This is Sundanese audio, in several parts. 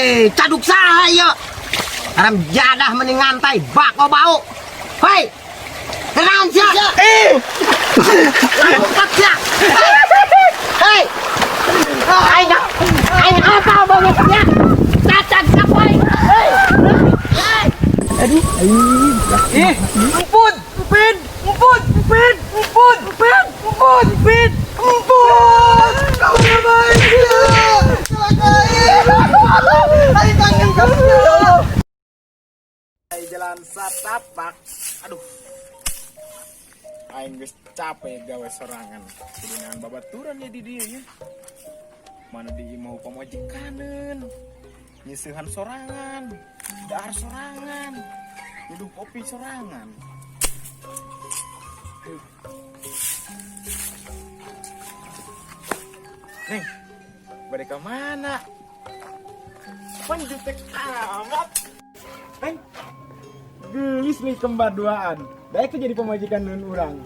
Eh, caduk saha ieu? Haram jadah mending ngantai bako bau. Hei. Kenaon sia? Eh. Angkat sia. Hei. Aing aing apa banget sia? Cacat siapa aing? Hei. Hei. Ih, emput, empit, emput, empit, emput, empit, emput, empit, emput. Kau ngapain dia? Celakain. Ayo kangen kamu. Jalan satapak. Aduh. Aing geus capek gawe sorangan. Kudu neangan babaturan ya di dieu ya. Mana di mau pamajikaneun. Nyiseuhan sorangan, dahar sorangan, nyeduh kopi sorangan. Aduh. Neng, bade ka mana? Pan jutek amat. Neng, gelis nih kembar duaan. Daek tuh jadi pamajikan nun urang.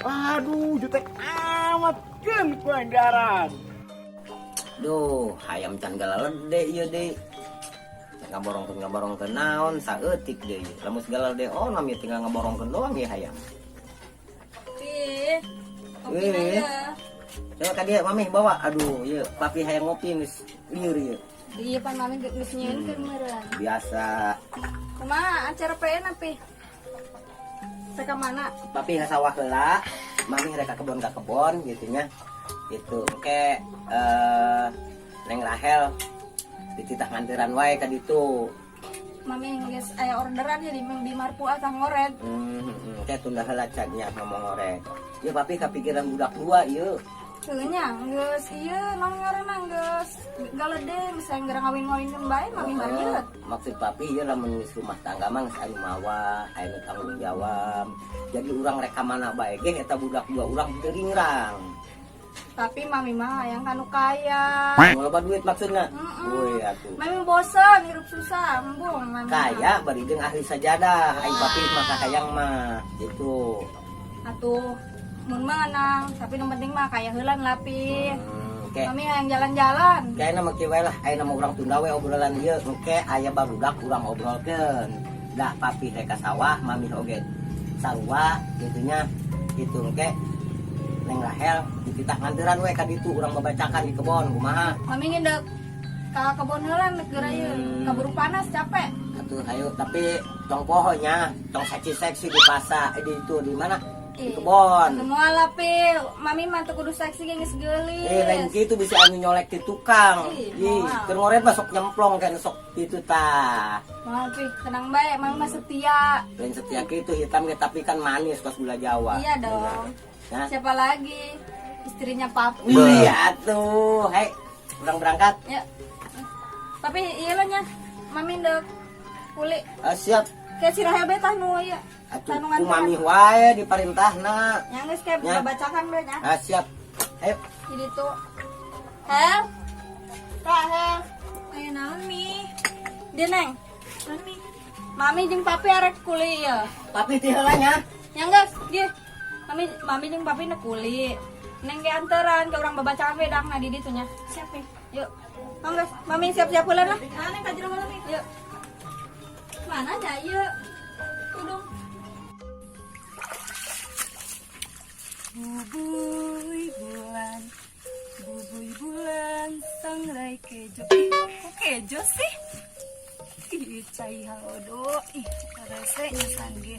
Aduh, jutek amat keun ku anggaran. Duh, hayam can galalede ieu deui. Can ngaborongkeun ngaborongkeun naon saeutik deui. Lamun galede onam ya tinggal ngaborongkeun doang ya hayam. Ih, kopi Eh. aja. Coba ka dieu mami bawa. Aduh, ieu papi hayang ngopi geus lieur ieu. Iya pan mami geus nyieunkeun meureun. Biasa. Kumaha acara PN api? Teka mana? Papi ka sawah heula, mami rek ka kebon gitu nya. Gitu. Engke Neng Rahel dititah nganteran wae ka ditu. Mami geus aya orderan ya di di Marpua tah ngored. Kayak tunda heula can nya ngomong ngorek. Ieu papi kapikiran budak dua ieu. Heuh nya geus ieu naon ngaranna geus galede geus hayang geura ngawin-ngawinkeun bae mami harieut. Maksud papi ieu lamun geus rumah tangga mah geus anu mawa, aya nu tanggung jawab. Jadi urang rek ka mana bae ge eta budak dua urang teu ringrang. Tapi mami mah hayang kanu kaya. Nu loba duit maksudna. Mm-mm. Woi atuh. Mami bosen hirup susah, embung mami. Mah. Kaya bari jeung ahli sajadah, aing papi mah kahayang mah gitu. Atuh mun menang, tapi nu penting mah kaya heulan lah pi. Kayak Mami hayang jalan-jalan. kayakna mah kieu wae lah, ayeuna mah urang tunda we obrolan ieu, engke aya barudak urang obrolkeun. Dah papi rek ka sawah, mami oge sarua gitu nya. Gitu engke Neng Rahel dititah nganteran we ka ditu urang babacakan di kebon kumaha. Mami ngindeuk ka kebon heula nek geura ieu. Kaburu panas capek. Atuh ayo tapi tong poho nya, tong seksi-seksi di pasar di itu di mana? Di Ih, kebon. Semua lah pi, mami mah teu kudu seksi ge geus geulis. Eh lain gitu bisa anu nyolek di tukang. Ih, Ih, moal. keur ngoret mah sok nyemplong kan sok itu tah. Moal pi, tenang bae, mami mah setia. Lain setia gitu hitam ge tapi kan manis kos gula Jawa. Iya dong. Nah. Siapa lagi? Istrinya papi. Iya tuh, hei, urang berangkat. Ya. Tapi iya lah nya, mami ndek kuli. Ah, siap. Kayak si Rahel bae tah nu ieu. Atuh Tah nu ku nganteran. mami wae diparintahna. Nya geus kayak Nya. bacakan bae nya. Ah, siap. Ayo. Jadi tuh. Hel. Rahel. Aya naon mi? Dia neng. Naon mi? Mami jeung papi arek kuli ya. Papi ti heula nya. Nya geus, dia. Mami mami jeung papi nek kuli. Neng ge anteran ke urang babacaan we dangna di ditu nya. Siap mi? Yuk. Mangga, mami siap-siap heula lah. Nah, neng ka jero heula mi. Yuk. Mana nya ieu? Tudung. Bubuy bulan, bubuy bulan, sangrai kejo. Ih, kok kejo sih? Ih, cai halodo. Ih, rese nyasan ge.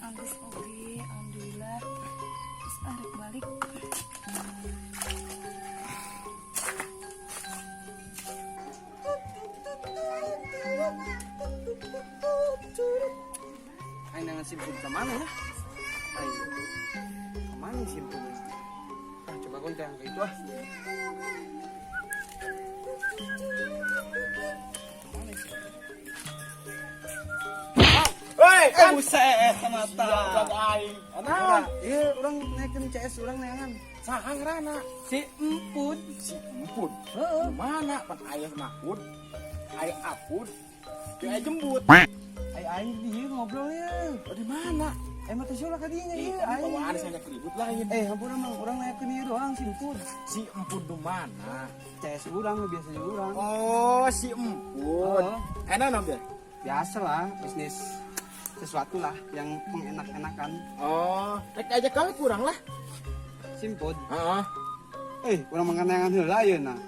Anggus oge, alhamdulillah. Terus arek balik. Aing nangan simpun ke mana ya? Aing kemana simpun? Ah, coba goncang ke itu ah. Kemana simpun? Hei, Buset mata. aing. Naon? Iya, urang naikkeun CS urang neangan. Saha ngaranna? Si Emput. Si Emput. Heeh. Mana pan aya Mahfud, aya Apud, jeung aya Jembut. Ai aing di dieu ngobrol ya. Oh, di mana? Eh, mata siapa ka dinya Ih, ieu? kamu bawaan saya ribut lah ini. Eh, hampura Mang, urang nanyakeun ieu doang si Empud. Si Empud di mana? CS urang biasa jeung urang. Oh, si Empud. Oh. Enak dong dia. Biasa lah, bisnis sesuatu lah yang mengenak-enakan. Oh, rek aja kau kurang lah. Si Empud. Heeh. Eh, urang mengenangan heula ayeuna.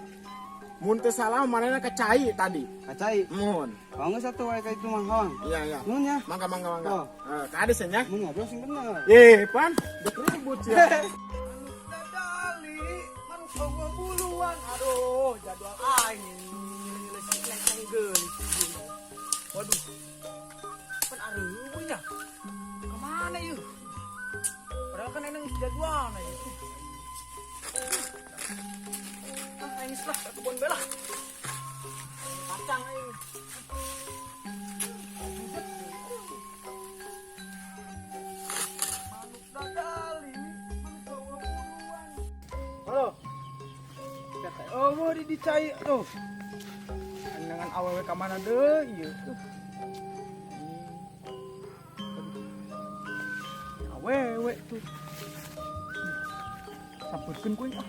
Mun teu salah manehna ka cai tadi. Ka cai. Mun. Oh, geus atuh wae ka itu mah hawang. Iya, iya. Nuhun ya. Mangga, mangga, mangga. Oh. Eh, kades nya. Mun ngobrol sing bener. Eh, pan, dek ribut ya. Dadali, manuk eueuh buluan. Aduh, jadwal aing nilai si neng neng geulis. Waduh. Pan areueuh nya. Kemana yeuh? Padahal kan eneng geus jadwalna ieu. Ah, aing geus lah ka kebon bae lah. Kacang aing. Manuk dadali, manuk eueuh buluan. Halo. Kata eueuh di dicai tuh. Dengan awewe ka mana deui ieu. Awewe tuh. Sampurkeun ku ah.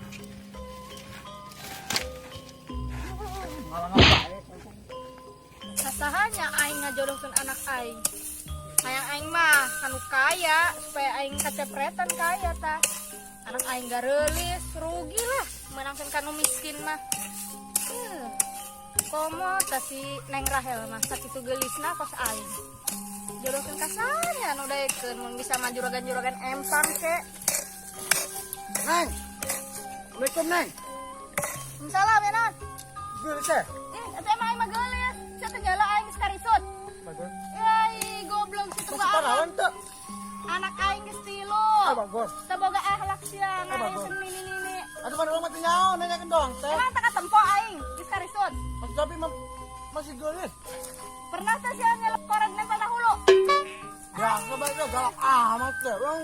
Ngalangan bae. Sasahanya aing ngajodohkeun anak aing. Hayang aing mah kanu kaya supaya aing kacepretan kaya tah. Anak aing gareulis, rugi lah meunangkeun kanu miskin mah. Komo tah si Neng Rahel mah sakitu geulisna kos aing. Jodohkeun ka saha nu daekeun mun bisa mah juragan-juragan empang ke. Neng. Assalamualaikum, Neng. Salam ya non. Geulis teh. Atuh emang aing mah geulis. Sia teh jala aing geus karisut. Bagus. Yai, goblok si Masih teu parawan teu? Anak aing geus tilu. Ah, bagus. Teu boga akhlak sia, Ah, bagus. ngareun nini-nini. Atuh pan urang mah teu nyaho nanyakeun doang teh. Emang tak katempo aing geus karisut. Masih tapi masih geulis. Pernah teh sia nyelep korek nempel na hulu? Biasa bae teh galak amat teh. Urang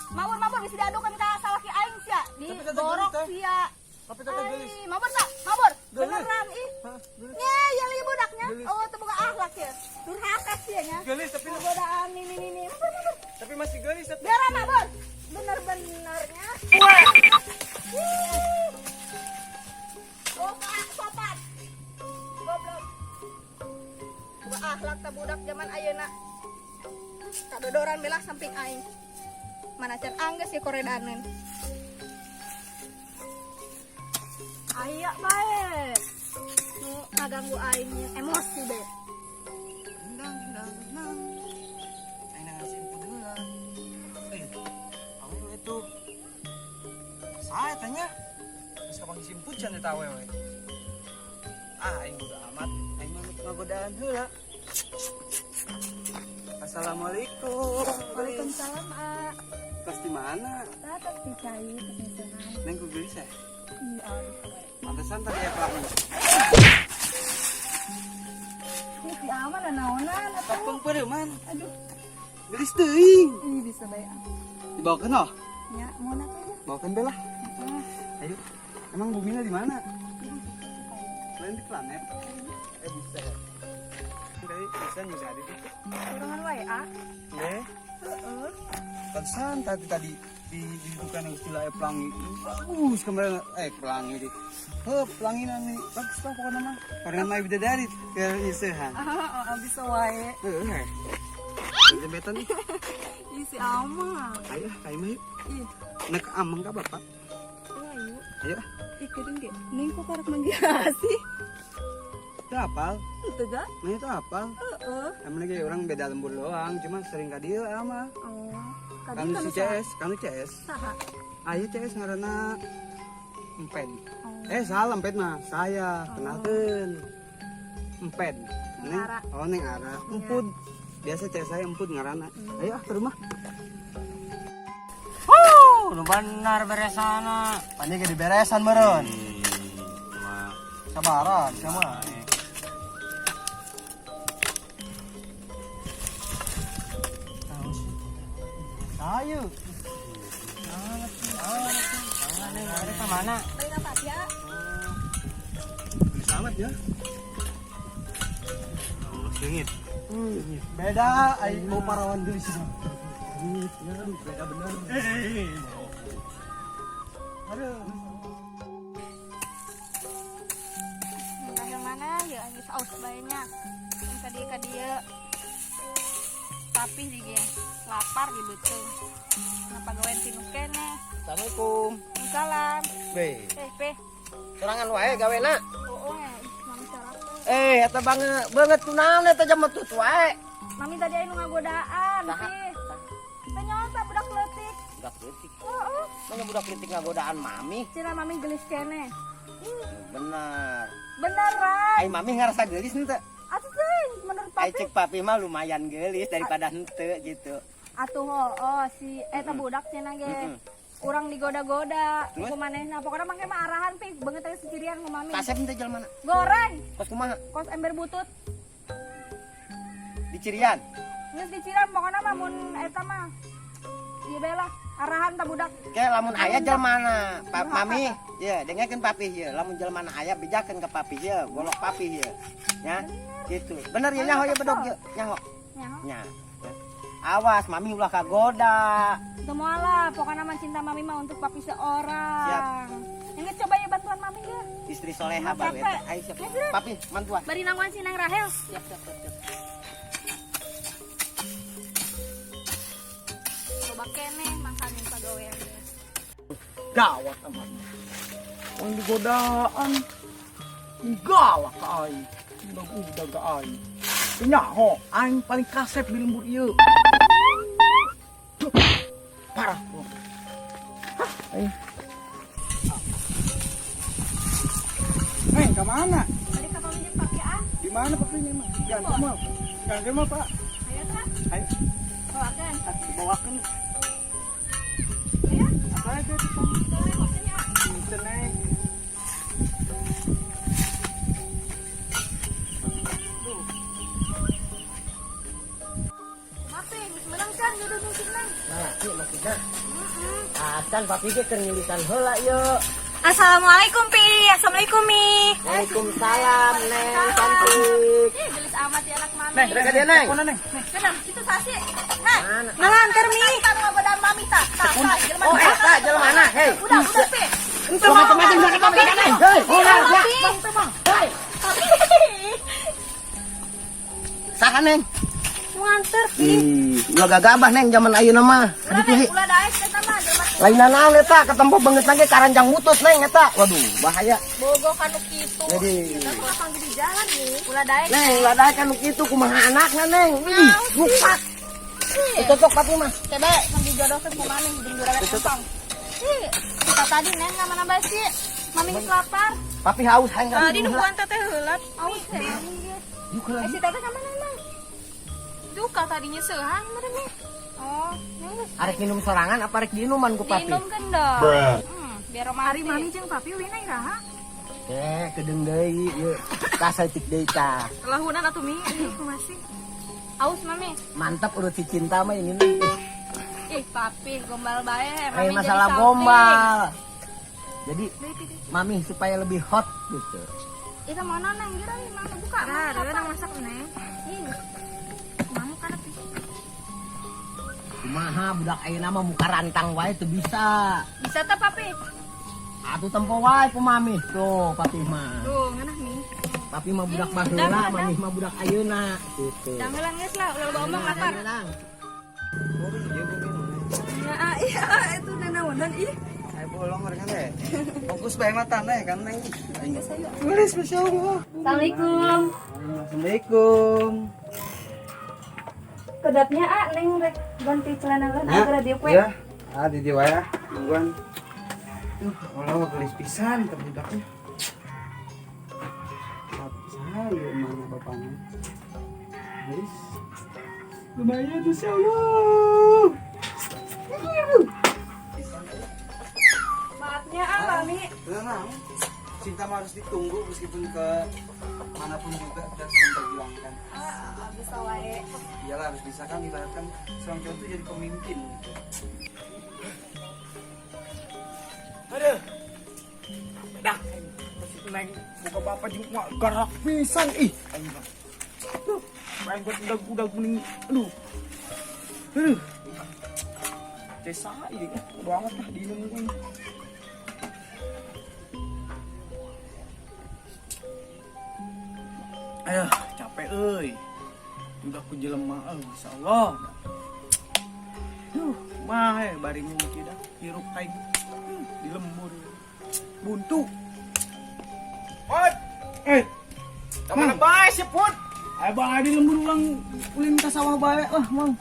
Mabur-mabur bisa diadukan ka salaki aing sia. Di Tapi teteh borok geulis, teh. sia. Tapi teteh geulis. Ai, mabur tak? Mabur. Geulis. Beneran ih. Hah, geulis. Nya, ya li budaknya. Geulis. Oh, teu boga akhlak ya. Durhaka sia nya. Geulis tapi Godaan nini nini. Mabur mabur. tapi masih geulis tapi. Biaran mabur. Bener-benernya. Oh, sopan. Goblok. Boga akhlak teh budak zaman ayeuna. Kadodoran belah samping aing. Mana can anggeus ya koredaneun. Aya bae. Nu ngaganggu aing emosi bae. Nang nang nang. Aing nang si Empud heula. Eh, awewe tuh. Saya tanya. Geus kapanggih si Empud can eta awewe. Ah, aing bodo amat. Aing mah ngagodaan heula. Assalamualaikum. Waalaikumsalam, A. Tos di mana? Tah di cai penyusunan. Neng ku geulis ya? Iya, bisa bae. Pantesan tadi ya pelangi. Ih, si aman naonan atuh. Kapeng peureuman. Aduh, Geulis teuing. ih bisa bae. Ah. Dibawakeun oh? Nya, mau apa aja? Bawakeun be lah. Heeh. Ayo. Emang buminya di mana? Lain di planet. Eh bisa ya. Dari bisa bisa di situ. Kurangan wae, A. Deh. Heeh. Pantesan tadi tadi di bukan yang istilah pelangi. Bagus kemarin pelangi di. Heh, pelangi nani bagus lah pokoknya mah. Barengan mah bidadari ke nyesehan. Ah, bisa wae. Heeh. Jembetan nih. Ih, si Amang. Ayo, kayak mah yuk. Ih, Nek amang ka bapak? oh, ayo. Ayo, ah. Ih, keudeung ge. Ning kok karek manggih sih? Itu apal. Teu ga? Nah itu apal. Heeh. Emang lagi orang beda lembur doang, cuma sering ka dieu ama. Oh, Kanu si CS, kanu CS. Saha? Ayo CS ngaranna Empen. Oh. Eh salah Empen mah, saya kenalkeun. Empen. Neng Ara. Oh Neng Ara. Empud. Biasa CS saya Empud ngaranna. Ayo ah ke rumah. Huh, nu benar beresana. Pani ge diberesan meureun. Cuma Sabaran sama. Ayo. ada ke mana? Balik apa ya? Selamat ya. Sengit. Beda aing mau parawan gelis. Aduh, beda bener. Aduh. Entah yang mana ya geus aus bae nya. Yang tadi ka dieu. Papih di ge lapar di beuteung. Kenapa gawean tinu keneh. Assalamualaikum. Salam. Be, Eh, Pe. sorangan wae gawena. Oh, eh, mami sarapan. Eh, eta banget banget kunaon eta jam tut wae. Mami tadi aya nu ngagodaan, Saha? Pi. Teh nyonta budak leutik. Budak leutik. Heeh. Mana budak leutik ngagodaan mami? Cenah mami gelis keneh. Bener. Beneran. Ai mami ngerasa gelis henteu? Atuh teh menurut Ai papi. cek papi mah lumayan gelis daripada henteu gitu. Atuh oh si eta budak cenah ge. Urang digoda-goda Terus? ku manehna. Pokoknya mangke mah arahan pi beungeut teh sicirian ku mami. Kasep henteu jelema? Goreng Kos kumaha? Kos ember butut. Di Cirian. Geus diciran pokoknya mah mun eta mah. Ieu bae lah arahan ta budak. Ke lamun aya jelmana, pa, mami, ya dengekeun papi ye, lamun jelmana aya bejakeun ke papi ye, golok papi ye. Ya, gitu. Bener ya nyaho ye bedog ye, nyaho. Nyaho. Nya. Ya. Awas mami ulah kagoda. Teu moal lah, pokoknya mah cinta mami mah untuk papi seorang. Siap. Yang coba ya bantuan mami ge. Istri soleha baru Capek. eta. Ayo siap. Ya, geura. Papi, mantuan. Bari nangguan si Neng Rahel. Siap, siap, siap, siap. Coba keneh mangkaning pagawean. Gawat amat. Ang digodaan. Galak ka aing. Udag-udag ka aing. Nyaho, aing paling kasep di lembur ieu. Duh, parah. Hah, aing. Neng, ke mana? Balik ka pami jeung papi ah. Di mana papinya emang? Jangan mau. Jangan mau, Pak. Ayo tah. Ayo, Bawakeun. Dibawakeun. Ayo. Apa itu? Teu maksudnya. Itu, Neng. Mapi, geus meunang kan jodoh jeung si Neng. Nah, ieu maksudna. Acan papi ge keur ngilitan heula ye. Assalamualaikum, Pi. Assalamualaikum, Mi. Waalaikumsalam, Neng cantik. Ih, gelis amat ya anak mami. Neng, rek dia, Neng. Mana, Neng? Kenapa? Itu sasi. Hah? Mana? Ngelantar, Mi. Tah ngagodaan mami tah. Tah, tah, jelema. Oh, eta jelema hei. Udah, udah, Pi. Ente macam-macam sakit papi kan, Neng. Hei, ulah ya. Hei. Saha, Neng? Nganter, Pi. Ih, ulah gagabah Neng zaman ayeuna mah. Ulah, Aduh, Neng, ulah daek eta mah jelema. Lain naon eta ketempo beungeut lagi karanjang butut Neng eta. Waduh, bahaya. Bogo kanu kitu. Jadi Kita mah panggil di jalan nih. Ulah daek. Neng, ulah daek kan kitu kumaha anakna Neng. Wih, rusak. Cocok papi mah. Coba sambil jodohkeun ku mami jeung juragan empang. Ih, kita tadi Neng ka mana bae sih? Mami geus lapar. Papi haus hayang Tadi nungguan teteh heula. Aus teh mami ge. Yuk Eh, lagi. si teteh ka mana emang? Duka tadinya seuhan meureun Mi. Oh, Neng geus Arek minum sorangan apa arek diinuman ku papi? diinumkeun dong. Biar romantis. Ari mami jeung papi wina iraha. Eh, kedeung deui ieu. Tah saeutik deui tah. Lahunan atuh Mi. Ih, kumaha sih? Aus mami. Mantap urut si cinta mah ini nih. Ih, papi gombal bae. Eh, Mami masalah jadi salting. gombal. Jadi mami supaya lebih hot gitu. Ih, mana Neng? Geura ih, mami buka. Nah, Mami ada lapar. nang masak Neng. Ih, Mami kan atuh. Kumaha budak ayeuna mah muka rantang wae teu bisa. Bisa teh papi? Atuh tempo wae ku mami. Tuh, papi mah. Tuh, ngeunah Mi. Papi mah budak baheula, mami mah budak ayeuna gitu. Jangan geus lah, ulah loba omong lapar. Nang. Ya, ah, iya, itu nanaonan ih. Ayo bolong mereka deh. Fokus bae mata neng kan neng. Tulis masya Allah. Assalamualaikum. Assalamualaikum. Kedapnya ah Neng rek ganti celana lan agar dieu kue. Ya, ah di dieu wae ah. Tungguan. Duh, Allah gelis pisan teh budaknya. Saya mana bapaknya? Gelis. Lumayan tuh ya Allah. Maafnya ah mami. Tenang. Cinta mah harus ditunggu meskipun ke manapun juga kita harus memperjuangkan. Ah, bisa wae. Iyalah harus bisa kan, ibaratkan seorang cowok itu jadi pemimpin gitu. Aduh. Dah. Neng buka bapak jeung mak garak pisan ih. Aing mah. Duh, aing buat udah kuning. Aduh. Aduh. Teh saha ieu? Bodo amat lah diinum gue. Ayo, capek euy. Udah ku jelema euy, insyaallah. Duh, mah bari ngungki dah hirup aing di lembur. Buntu. Put, Eh, kemana bae sih, Put? Ayo bang di lembur ulang ulin ka sawah bae lah, Mang.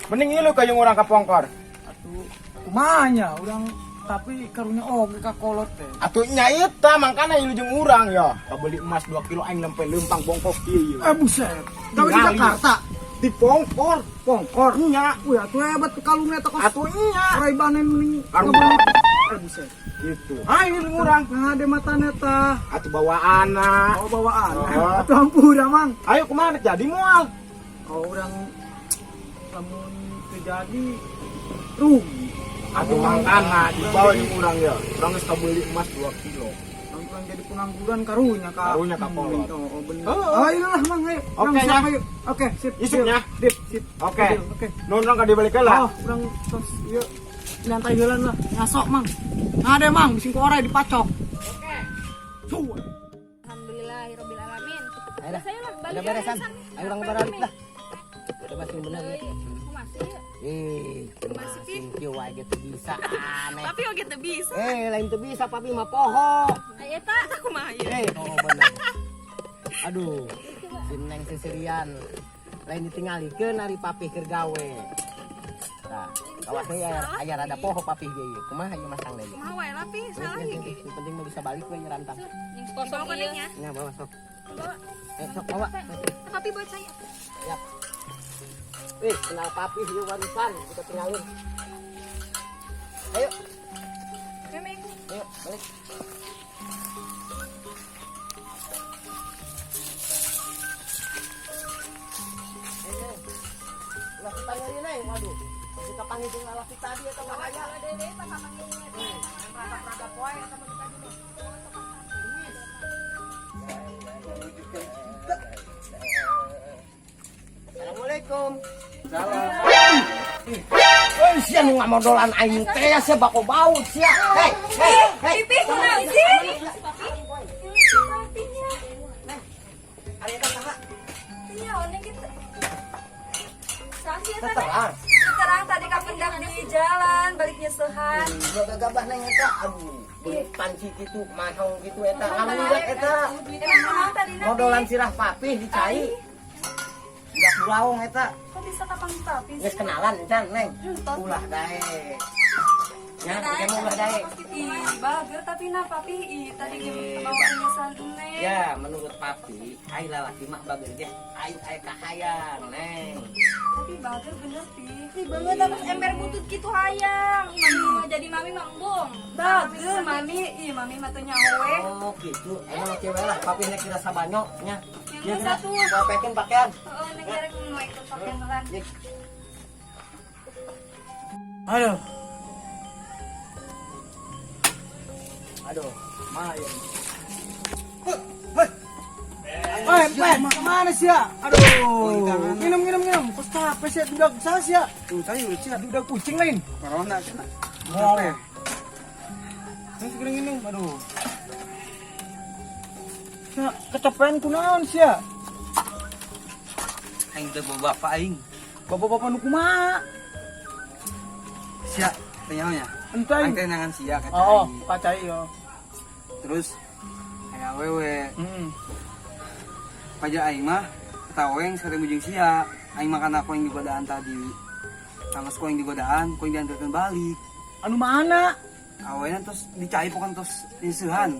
Mending ilu ka jeung urang ka Pongkor. Atuh kumaha nya urang tapi karunya oge ka kolot teh. Atuh nya eta mangkana ilu jeung urang ya. Kabeli emas 2 kilo aing lempe leumpang bongkok kieu ieu. Eh buset. Gawe di Tingali. Jakarta. Di Pongkor. Pongkor. Nya. Wih, atuh hebat kalungnya teh kos. Atuh nya. Raibanen mending Karung. ngebeuli. Eh buset. Gitu. Ayo jeung urang. Nah, de matana tah. Atuh bawa anak. Bawa bawaan. Oh. Atuh hampura, Mang. Ayo kemana jadi moal? Kalau urang lamun terjadi rugi. Atuh mangkana dibawa jeung urang ya. Urang geus kabeli emas 2 kilo. Urang jadi pengangguran karunya ka. Karunya ka kolot. Oh, bener. Oh. Oh, iyalah Mang, ayo. Oke, Urang siap, ya. ayo. Oke, sip. Isuknya. Sip, sip. Oke. Oke. Nun urang ka dibalik heula. Oh, urang tos ieu nyantai heulan lah. Ngasok, Mang. Nah, deh, Mang, bising ku orai dipacok. Oke. Tuh. Alhamdulillahirabbil alamin. Ayo dah. Saya lah balik Udah beresan. beresan. Ayo urang balik lah. Udah masih bener ya. Masih ya. Eh, masih kieu wae ge teu bisa aneh. Papi oge teu bisa. Eh, lain teu bisa papi mah poho. Aya eta kumaha ieu? Eh, oh bener. Aduh, si Neng seserian. Lain ditinggalikeun ari papi keur gawe. Tah, kawas we aya aya rada poho papi ge ieu. Kumaha ieu masang deui? Kumaha wae lah pi, salah ieu ge. Yang penting mah bisa balik we rantang. Kosong ieu. Nya bawa sok. Bawa. Eh, sok bawa. Papi buat saya. Yap. Wih, kenal papi ieu warisan, kita tinggalin. Ayo, Memeng. ayo balik. Ayo, Neng. Ulah kita nyari, Neng. Waduh, kita panggil jeung lalaki tadi eta bahaya. Rada poe eta mah tadi mah. Assalamualaikum. Eh, sia nu ngamodolan aing teh ya sia bako bau sia. Hei, hei, hei. Pipi kunaon sih? Papinya. Ari eta saha? Iya, oneng gitu. Sakit tadi. Terang. Terang tadi kapendak di jalan, balik nyesehan. Dua gagabah neng eta. Aduh, beulit panci kitu, mahong kitu eta. Ngamudak eta. Emang kunaon tadi nanti? Modolan sirah papih di cai. Budak bulaong eta. Kok bisa kapanggih papi sih? Geus kenalan can neng. Entos. Ulah daek. Nya, kita mau ulah daek. Ih, bager tapi nah papi ih tadi gimana bawa nyesehan neng. Ya, menurut papi, ai lalaki mah bager ge aing aya kahayang, neng. Tapi bager bener pi. Ih banget atas ember butut gitu hayang. Mami mah jadi mami mah embung. Bager mami, ih mami mah teu nyawe. Oh, gitu. Emang oke we lah, papi nya kira sabanyo nya. Yang Ya, satu. Papekeun pakaian. Heeh, neng gerek nu ikut pakaian telan. Ya. Aduh, Aduh. lumayan. Eh, Pen, kemana sih ya? Aduh, minum, minum, minum. Kos capek sih, dudak saya sih ya. Tuh, saya udah siap. Dudak kucing lain. Corona cenah. Mau. Ini segera minum, aduh. Ya, kecapean kunaon sih ya? Aing teh bawa bapak aing. Bapak-bapak nu kumaha? Sia, teh nyaho nya. Entah. Aing teh nangan sia ka Oh, cai. kacai yo. Terus aya awewe. Heeh. Paja aing mah ketaweng sekali jeung sia. Aing makan aku yang digodaan tadi. Tanggas ku aing digodaan, ku aing diantarkeun balik. Anu mana? Awena terus dicai pokon terus nyeusehan.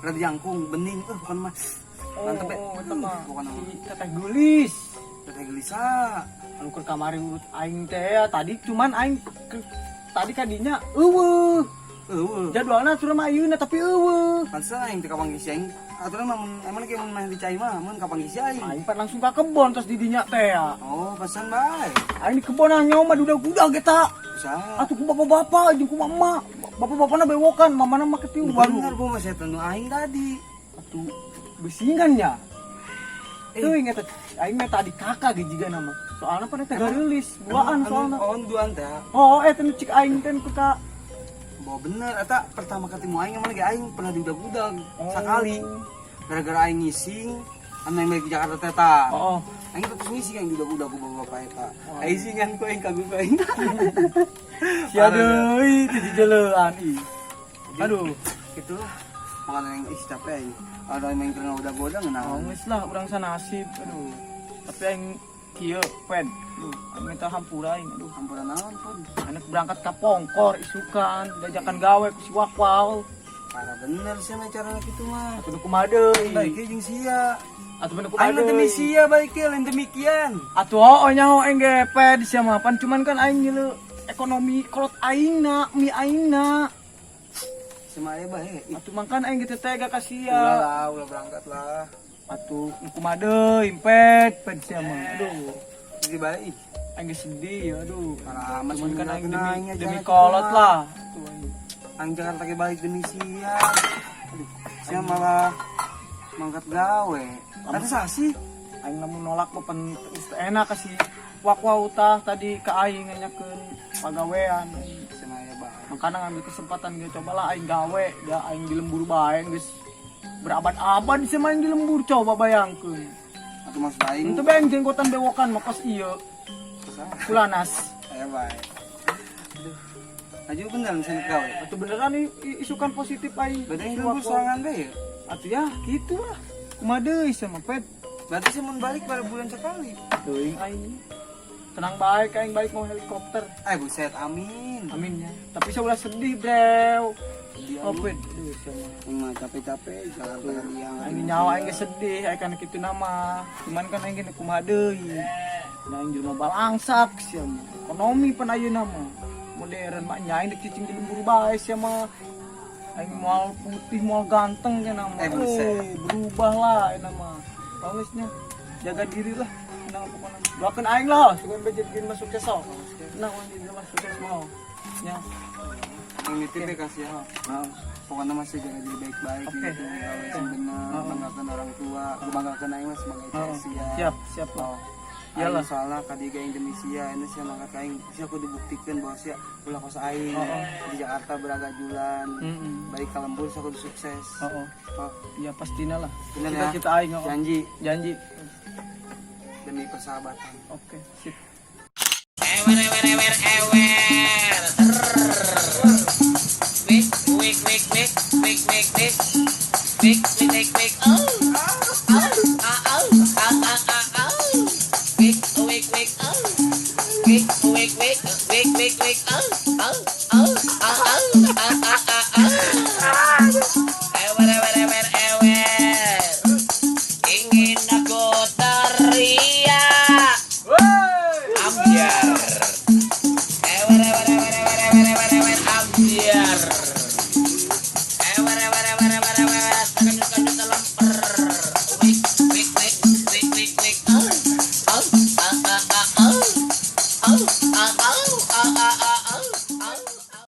Rada jangkung, bening, bukan mah. Mantep ya. Oh, eta mah. Bukan mah. Si Teteh gelis. Teteh gelisah. Anu keur kamari urut aing teh ya, tadi cuman aing tadi kadinya eueuh. Eueuh. Jadwalna sudah mah ayeuna tapi eueuh. Pantesan aing teh kapanggih si aing. Aturan mah mun emang ge mun mah dicai mah mun kapanggih si aing. Aing pan langsung ka kebon terus didinya teh ya. Oh, pesan bae. Aing di kebon nyawa mah duda-duda ge ta. Usaha. Atuh ku bapak-bapak jeung ku mama. Bapak-bapakna bewokan, mamana mah ketiup Bener baru. bu mah setan nu aing tadi. Atuh besingan ya. Tuh inget aing mah tadi kakak ge jiga nama. Soalna pan eta gareulis, duaan soalna. Oh, duaan teh. Oh, eta nu cik aing teh ku ka Bahwa bener eta pertama ketemu aing emang lagi aing pernah diudag-udag sakali. Gara-gara aing ngising, anu aing balik di Jakarta teh tah. Oh, Aing terus ngising aing diudag-udag ku bapak eta. Aing singan ku aing kagum ku aing. Sia deui ti jejelean ih. Aduh, Itulah makanya aing ih capek aing. Ada aing keur ngaudag-udag ngeunah. geus lah urang sanasib. Aduh. Tapi aing kieu pen. Aduh, aing minta hampura aing. Aduh. Hampura naon pun. Anak berangkat ka Pongkor isukan, diajakan gawe ku si Wakwal. Parah bener sih mah carana kitu mah. Atuh nu kumaha deui? Baik jeung sia. Atuh bener kumaha Aing mah demi deui? sia baik lain demikian. Atuh oh nyaho aing ge ped sia mah pan cuman kan aing ngilu ekonomi kolot aingna, mie aingna. Sama aya bae. Atuh mangkan aing gitu tega ka Ulah sia. lah, ulah berangkat lah. Atuh nu kumaha deui ped ped sia mah. Aduh, Jadi bae. aing ge sedih ya aduh. Parah amat Cuman kan aing sebenarnya demi aing aja demi gitu kolot mah. lah. Atuh aing. Aing Jakarta ke balik demi sia. Aduh, sia malah mangkat gawe. Ada sasi. Aing lamun nolak mah pan geus teu enak ka si Wakwau tah tadi ka aing nanyakeun pagawean. Sama aya bae. Makanya ngambil kesempatan ge cobalah aing gawe, da aing di lembur bae geus berabad-abad sih main di lembur coba bayangkeun. Atuh maksud aing. Itu bae jenggotan bewokan mah kos ieu kulanas. Aya bae. Aduh. Aju bener misalnya gawe. Atuh beneran isukan positif aing. Berarti aing Si lembur Wakwau. sorangan bae ya. Atuh ya gitu lah. Kumaha deui sama pet. Berarti sih mun balik pada bulan sekali. Teuing aing. Tenang baik aing balik mau helikopter. Eh buset, amin. Amin ya. Tapi saya ulah sedih, Bro. Sedih, Oh, pet. Aduh, sama. Aing mah capek-capek Jakarta kan dia. Aing nyawa aing geus sedih, aing kan kitu nama. Cuman kan aing gini kumaha deui. Nah, aing jelema balangsak sia mah. Ekonomi pan ayeuna mah. Modern mah nya aing dek cicing di lembur bae sia mah. Aing moal putih, moal ganteng cenah mah. Eh, buset. Berubah lah ayeuna mah. Bagus nya. Jaga diri lah. Tenang pokoknya. Doakeun aing lah, sugan be jadi jelema sukses sok. Tenang urang jadi jelema sukses mau. Nya. Aing nitip ya kasih ya. Heeh. Pokoknya masih jaga diri baik-baik Oke. gitu, gawe sing bener, banggakan orang tua, banggakan aing mah sebagai Heeh. sia. Siap, siap lah. Iyalah Iyalah. soalnya kadiga yang demi sia, ini sia mangkat aing, sia kudu buktikan bahwa sia ulah kos aing di Jakarta beragajulan, balik ke lembur sia kudu sukses. Heeh. Oh, Ya pastinya lah. Bener ya? Cita-cita aing heeh. Janji Janji. demi persahabatan. Oke, sip. Ewer ewer ewer ewer. Wik wik wik wik wik wik wik wik wik wik wik oh oh ah oh ah ah ah oh wik wik wik oh wik wik wik wik wik wik oh oh oh ah oh ah ah ah oh.